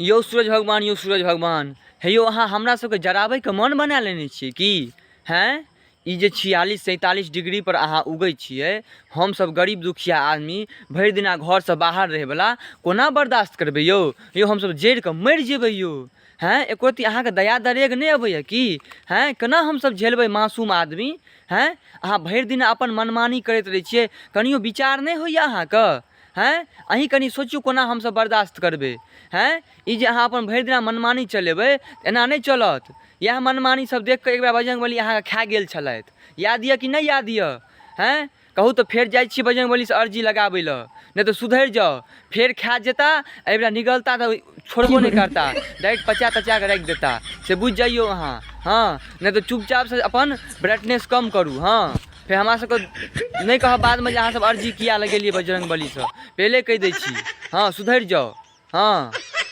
यौ सूरज भगवान यौ सूरज भगवान हे यौ अहाँ हमरा सबके जराबैके मन बना लेने छियै की हैं ई जे 46 47 डिग्रीपर अहाँ उगै छियै हमसब गरीब दुखिया आदमी भरि दिना घरसँ बाहर रहैवला कोना बर्दाश्त करबै यौ यौ हमसब जरिकऽ मरि जेबै यौ हैं एको रत्ती अहाँके दया दरेग नहि अबैए की हैं केना हमसब झेलबै मासूम आदमी हैं अहाँ भरि दिना अपन मनमानी करैत रहै छियै कनियो विचार नहि होइए अहाँके हैं अहीँ कनि सोचियौ कोना हमसब बर्दाश्त करबै हैं ई जे अहाँ अपन भरि दिना मनमानी चलेबै एना नहि चलत इएह मनमानी सब देखिकऽ एकबेर बजरङ्गबली अहाँके खा गेल छलथि याद यऽ कि नहि याद यऽ हैं कहू तऽ फेर जाइ छियै बजरङ्गबलीसँ अर्जी लगाबै लए नहि तऽ सुधरि जाउ फेर खा जेता एहिबेरा निगलता तऽ छोड़बो नहि करता डायरेक्ट पचा तचा कऽ राखि देता से बुझि जइयौ अहाँ हँ नहि तऽ चुपचापसँ अपन ब्राइटनेस कम करू हँ फेर हमरा सबके नहि कहब बादमे जे अहाँ सब अर्जी किया लगेलियै बजरङ्गबलीसँ पहिले कहि दै छी हँ सुधरि जाउ हँ।